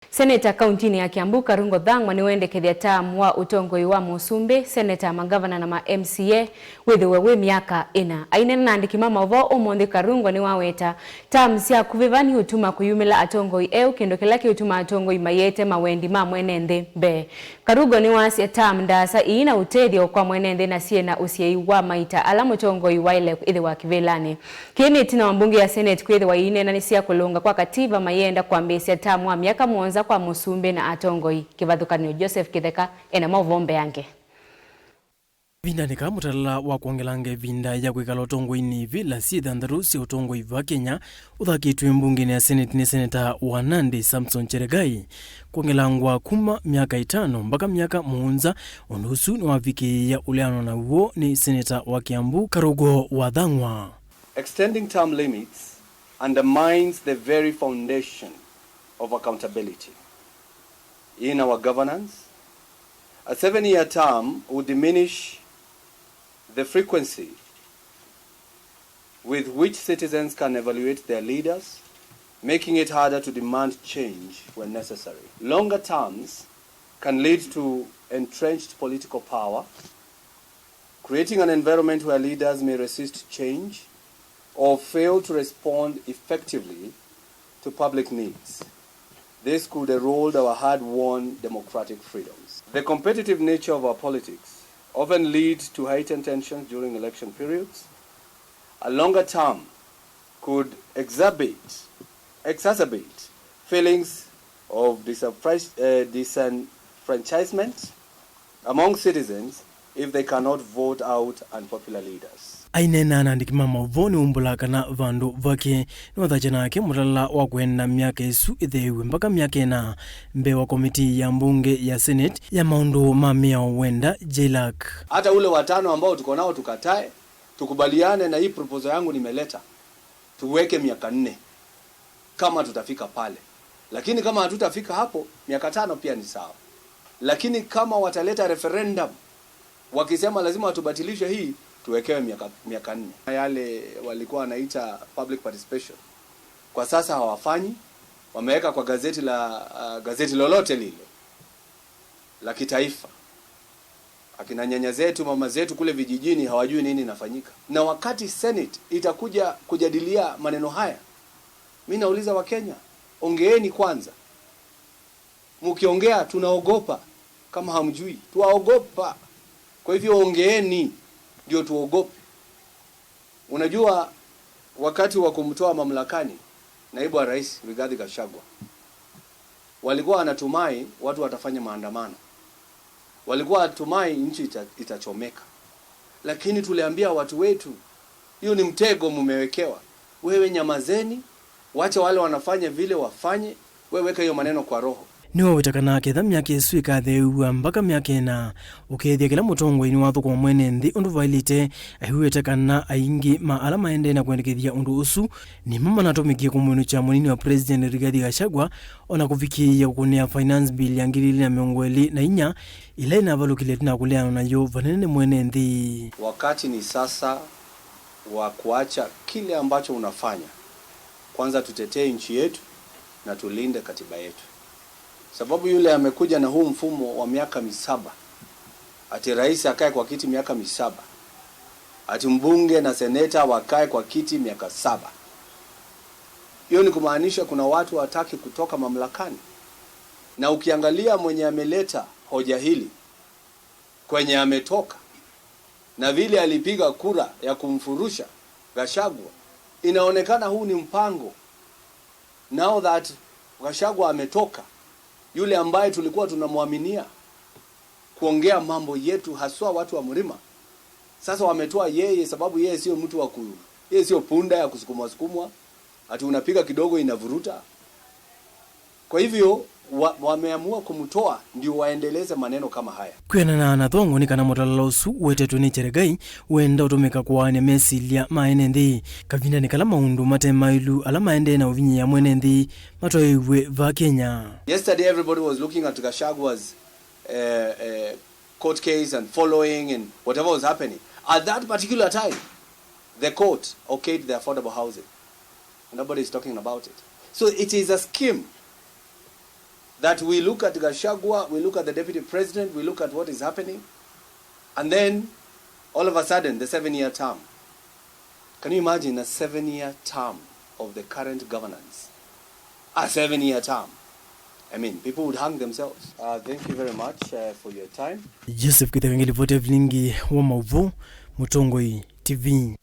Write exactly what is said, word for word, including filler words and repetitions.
Seneta kauntinĩ ya Kiambu, Karungo Thang'wa, nĩwendekethya taamu wa ũtongoi wa mũsumbĩ, seneta, mangavana na ma M C A wĩthĩwe wĩ myaka ĩna. Aineena na andĩki ma maũvoo ũmũnthĩ, Karungo nĩwaweta taamu sya kũvĩva nĩũtuma kũyumĩla atongoi eũ, kĩndũ kĩla kĩũtuma atongoi mayĩete mawendi ma mwene nthĩ mbee. Karungo nĩwasya taamu ndaasa ii na ũtethyo kwa mwene nthĩ na syĩ na ũsiĩi wa maita ala mũtongoi waĩle ĩthĩwa kĩvĩlanĩ. Kĩĩ nĩ ĩtina wa mbunge ya Senate kwĩthĩwa ĩineena nĩ sya kũlũnga kwa kativa mayĩenda kwambĩĩsya taamu wa myaka mũonza kwa mũsumbĩ na atongoi. Kĩvathũkany'o, Joseph Kĩtheka ena maũvoo mbeange. Ĩvindanĩ kaa mũtalala wa kwongelanga ĩvinda ya kwĩkala ũtongoinĩ ivĩla syĩ thanthatũ sya ũtongoi va Kenya ũthakĩtw'e mbungenĩ ya Senate nĩ seneta wa Nandi Samson Cheregai, kwongelangwa kuma myaka ĩtano mbaka myaka mũonza, ũndũ ũsu nĩwavikĩĩa ũleanwa naw'o nĩ seneta wa Kiambu, Karungo wa Thang'wa. Extending term limits undermines the very foundation of accountability in our governance. A seven-year term would diminish the frequency with which citizens can evaluate their leaders, making it harder to demand change when necessary. Longer terms can lead to entrenched political power, creating an environment where leaders may resist change or fail to respond effectively to public needs. This could erode our hard-won democratic freedoms. The competitive nature of our politics often leads to heightened tensions during election periods. A longer term could exacerbate, exacerbate feelings of disenfranch-, uh, disenfranchisement among citizens if they cannot vote out unpopular leaders. Aineena na andĩki ma maũvoo nĩwaumbũla kana vandũ vake nĩwathakya nake mũtalala wa kwenda myaka ĩsu ĩtheew'e mbaka myaka ĩna mbee wa komitii ya mbunge ya Senate ya maũndũ ma mĩao wenda, JLAC. Hata ule watano ambao tuko nao tukatae, tukubaliane na hii proposal yangu nimeleta, tuweke miaka nne kama tutafika pale. Lakini kama hatutafika hapo, miaka tano pia ni sawa. Lakini kama wataleta referendum wakisema lazima tubatilishe hii, tuwekewe miaka, miaka nne. Yale walikuwa wanaita public participation, kwa sasa hawafanyi, wameweka kwa gazeti la, ah, gazeti lolote lile la kitaifa. Akina nyanya zetu, mama zetu kule vijijini hawajui nini inafanyika. Na wakati Senate itakuja kujadilia maneno haya, mi nauliza Wakenya, ongeeni kwanza. Mkiongea tunaogopa, kama hamjui, tuwaogopa. Kwa hivyo ongeeni, ndio tuogope. Unajua, wakati wa kumtoa mamlakani naibu wa rais Rigathi Gachagua, walikuwa wanatumai watu watafanya maandamano. Walikuwa wanatumai nchi ita-, itachomeka. Lakini tuliambia watu wetu, "Hiyo ni mtego mumewekewa. Wewe nyamazeni, wacha wale wanafanya vile wafanye, wewe weka hiyo maneno kwa roho." Nĩwaweta kana ketha myaka ĩsu ĩkatheew'a mbaka myaka ĩna, ũkethĩa kĩla mũtongoi nĩwathũkũma mwene nthĩ ũndũ vaĩlĩte, aiw'ĩte kana aingĩ ma ala maendee na kwendekethya ũndũ ũsu nĩmo manatũmĩkie kũmwĩnũkya mũnini wa President Rigathi Gachagua, o na kũvikĩĩa kũkũnĩa Finance Bill ya ngili ilĩ na mĩongo ĩlĩ na inya, ĩla ĩnavalũkile ĩtina wa kũleanwa nayo vanene nĩ mwene nthĩ. Wakati ni sasa wa kuacha kile ambacho unafanya. Kwanza tutetee nchi yetu na tulinde katiba yetu. Sababu yule amekuja na huu mfumo wa miaka misaba, ati rais akae kwa kiti miaka misaba, ati mbunge na seneta wakae kwa kiti miaka saba. Hiyo ni kumaanisha kuna watu hawataki kutoka mamlakani. Na ukiangalia mwenye ameleta hoja hili, kwenye ametoka, na vile alipiga kura ya kumfurusha Gachagua, inaonekana huu ni mpango. Now that Gachagua ametoka, yule ambaye tulikuwa tunamwaminia kuongea mambo yetu, haswa watu wa mlima, sasa wametoa yeye, sababu yeye sio mtu wa ku-, yeye sio punda ya kusukumwa sukumwa, ati unapiga kidogo inavuruta. Kwa hivyo, wa-, wameamua kumtoa ndio waendeleze maneno kama haya. Kwĩanana na thongo nĩ kana mũtalala ũsu ũwetetwe nĩ Cheregai wenda ũtũmĩka kũaany'a mesilya ma ene nthĩ kavindanĩ kala maũndũ mate maĩlu ala maendee na ũvinyĩĩa mwene nthĩ matwaĩw'e va Kenya. Yesterday everybody was looking at Gachagua's, eh, eh, court case and following and whatever was happening. At that particular time, the court okayed the affordable housing. Nobody is talking about it. So it is a scheme. That we look at Gachagua, we look at the deputy president, we look at what is happening, and then all of a sudden, the seven-year term. Can you imagine a seven-year term of the current governance? A seven-year term. I mean, people would hang themselves. Uh, thank you very much, uh, for your time. Joseph Kitheka ngilipoti ya vilingi wa mauvoo, Mũtongoi T V.